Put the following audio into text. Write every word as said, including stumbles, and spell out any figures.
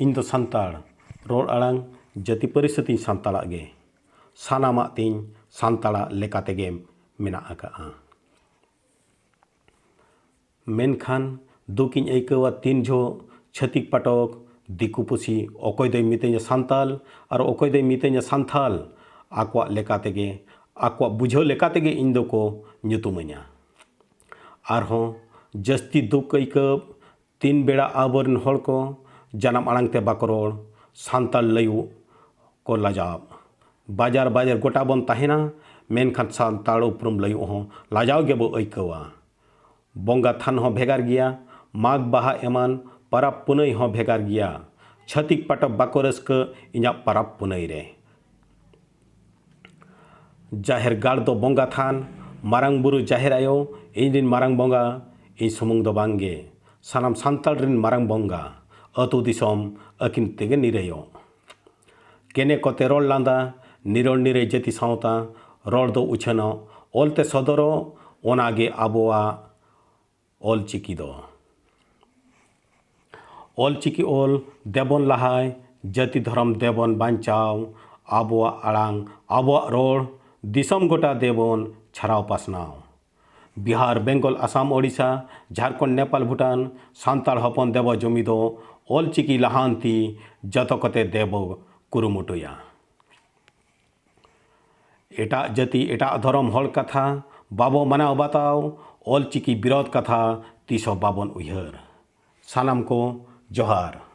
ᱤᱧ ᱫᱚ ᱥᱟᱱᱛᱟᱲ, ᱨᱚᱲ ᱟᱲᱟᱝ, ᱡᱟᱹᱛᱤ ᱯᱟᱹᱨᱤᱥ ᱟᱹᱛᱤᱧ ᱥᱟᱱᱛᱟᱲᱟᱜ ᱜᱮ᱾ ᱥᱟᱱᱟᱢᱟᱜ ᱛᱤᱧ ᱥᱟᱱᱛᱟᱲᱟᱜ ᱞᱮᱠᱟ ᱛᱮᱜᱮ ᱢᱮᱱᱟᱜ ᱟᱠᱟᱜᱼᱟ᱾ ᱢᱮᱱᱠᱷᱟᱱ ᱫᱩᱠᱤᱧ ᱟᱹᱭᱠᱟᱹᱣᱟ ᱛᱤᱱ ᱡᱚᱦᱚᱜ ᱪᱷᱟᱹᱛᱤᱠ ᱯᱟᱴᱚᱠ, ᱫᱤᱠᱩ ᱯᱩᱥᱤ, ᱚᱠᱚᱭ ᱫᱚᱭ ᱢᱤᱛᱟᱹᱧᱟ ᱥᱟᱱᱛᱟᱞ ᱟᱨ ᱚᱠᱚᱭ ᱫᱚᱭ ᱢᱤᱛᱟᱹᱧᱟ ᱥᱟᱱᱛᱷᱟᱞ, ᱟᱠᱚᱣᱟᱜ ᱞᱮᱠᱟ ᱛᱮᱜᱮ, ᱟᱠᱚᱣᱟᱜ ᱵᱩᱡᱷᱟᱹᱣ ᱞᱮᱠᱟ ᱛᱮᱜᱮ ᱤᱧ ᱫᱚᱠᱚ ᱧᱩᱛᱩᱢᱟᱹᱧᱟ᱾ ᱟᱨᱦᱚᱸ ᱡᱟᱹᱥᱛᱤ ᱫᱩᱠ ᱟᱹᱭᱠᱟᱹᱣ ᱛᱤᱱ ᱵᱮᱲᱟ ᱟᱵᱚᱨᱮᱱ ᱦᱚᱲ ᱠᱚ ᱡᱟᱱᱟᱢ ᱟᱲᱟᱝ ᱛᱮ ᱵᱟᱠᱚ ᱨᱚᱲ, ᱥᱟᱱᱛᱟᱲ ᱞᱟᱹᱭᱩᱜ ᱠᱚ ᱞᱟᱡᱟᱣ᱾ ᱵᱟᱡᱟᱨ ᱵᱟᱡᱟᱨ ᱜᱚᱴᱟ ᱵᱚᱱ ᱛᱟᱦᱮᱱᱟ, ᱢᱮᱱᱠᱷᱟᱱ ᱥᱟᱱᱛᱟᱲ ᱩᱯᱨᱩᱢ ᱞᱟᱹᱭᱩᱜ ᱦᱚᱸ ᱞᱟᱡᱟᱣ ᱜᱮᱵᱚ ᱟᱹᱭᱠᱟᱹᱣᱟ᱾ ᱵᱚᱸᱜᱟ ᱛᱷᱟᱱ ᱦᱚᱸ ᱵᱷᱮᱜᱟᱨ ᱜᱮᱭᱟ, ᱢᱟᱜᱽ ᱵᱟᱦᱟ ᱮᱢᱟᱱ ᱯᱟᱨᱟᱵᱽ ᱯᱩᱱᱟᱹᱭ ᱦᱚᱸ ᱵᱷᱮᱜᱟᱨ ᱜᱮᱭᱟ᱾ ᱪᱷᱟᱹᱛᱤᱠ ᱯᱟᱴᱚᱠ ᱵᱟᱠᱚ ᱨᱟᱹᱥᱠᱟᱹ ᱤᱧᱟᱹᱜ ᱯᱟᱨᱟᱵᱽ ᱯᱩᱱᱟᱹᱭ ᱨᱮ᱾ ᱡᱟᱦᱮᱨ ᱜᱟᱲ ᱫᱚ ᱵᱚᱸᱜᱟ ᱛᱷᱟᱱ, ᱢᱟᱨᱟᱝ ᱵᱩᱨᱩ, ᱡᱟᱦᱮᱨ ᱟᱭᱳ, ᱤᱧ ᱨᱤᱱ ᱢᱟᱨᱟᱝ ᱵᱚᱸᱜᱟ, ᱤᱧ ᱥᱩᱢᱩᱝ ᱫᱚ ᱵᱟᱝ ᱜᱮ, ᱥᱟᱱᱟᱢ ᱥᱟᱱᱛᱟᱲ ᱨᱤᱱ ᱢᱟᱨᱟᱝ ᱵᱚᱸᱜᱟ, ᱟᱹᱛᱩ ᱫᱤᱥᱚᱢ ᱟᱹᱠᱤᱱ ᱛᱮᱜᱮ ᱱᱤᱨᱟᱹᱭᱚᱜ᱾ ᱠᱮᱱᱮ ᱠᱚᱛᱮ ᱨᱚᱲ ᱞᱟᱸᱫᱟ, ᱱᱤᱨᱚᱲ ᱱᱤᱨᱟᱹᱭ ᱡᱟᱹᱛᱤ ᱥᱟᱶᱛᱟ, ᱨᱚᱲ ᱫᱚ ᱩᱪᱷᱟᱹᱱᱚᱜ, ᱚᱞ ᱛᱮ ᱥᱚᱫᱚᱨᱚᱜ, ᱚᱱᱟ ᱜᱮ ᱟᱵᱚᱣᱟᱜ ᱚᱞ ᱪᱤᱠᱤ ᱫᱚ᱾ ᱚᱞ ᱪᱤᱠᱤ ᱚᱞ ᱫᱮᱵᱚᱱ ᱞᱟᱦᱟᱭ, ᱡᱟᱹᱛᱤ ᱫᱷᱚᱨᱚᱢ ᱫᱮᱵᱚᱱ ᱵᱟᱧᱪᱟᱣ, ᱟᱵᱚᱣᱟᱜ ᱟᱲᱟᱝ, ᱟᱵᱚᱣᱟᱜ ᱨᱚᱲ, ᱫᱤᱥᱚᱢ ᱜᱚᱴᱟ ᱫᱮᱵᱚᱱ ᱪᱷᱟᱨᱟᱣ ᱯᱟᱥᱱᱟᱣ᱾ ᱵᱤᱦᱟᱨ, ᱵᱮᱝᱜᱚᱞ, ᱟᱥᱟᱢ, ᱳᱰᱤᱥᱟ, ᱡᱷᱟᱲᱠᱷᱚᱸᱰ, ᱱᱮᱯᱟᱞ, ᱵᱷᱩᱴᱟᱱ, ᱥᱟᱱᱛᱟᱲ ᱦᱚᱯᱚᱱ ᱫᱮᱵᱚ ᱡᱩᱢᱤᱫᱚᱜ, ᱚᱞ ᱪᱤᱠᱤ ᱞᱟᱦᱟᱱᱛᱤ, ᱡᱚᱛᱚ ᱠᱚᱛᱮ ᱫᱮᱵᱚ ᱠᱩᱨᱩᱢᱩᱴᱩᱭᱟ᱾ ᱮᱴᱟᱜ ᱡᱟᱹᱛᱤ, ᱮᱴᱟᱜ ᱫᱷᱚᱨᱚᱢ ᱦᱚᱲ ᱠᱟᱛᱷᱟ ᱵᱟᱵᱚ ᱢᱟᱱᱟᱣ ᱵᱟᱛᱟᱣ, ᱚᱞ ᱪᱤᱠᱤ ᱵᱤᱨᱳᱫᱷ ᱠᱟᱛᱷᱟ ᱛᱤᱥ ᱦᱚᱸ ᱵᱟᱵᱚᱱ ᱩᱭᱦᱟᱹᱨ᱾ ᱥᱟᱱᱟᱢ ᱠᱚ ᱡᱚᱦᱟᱨ᱾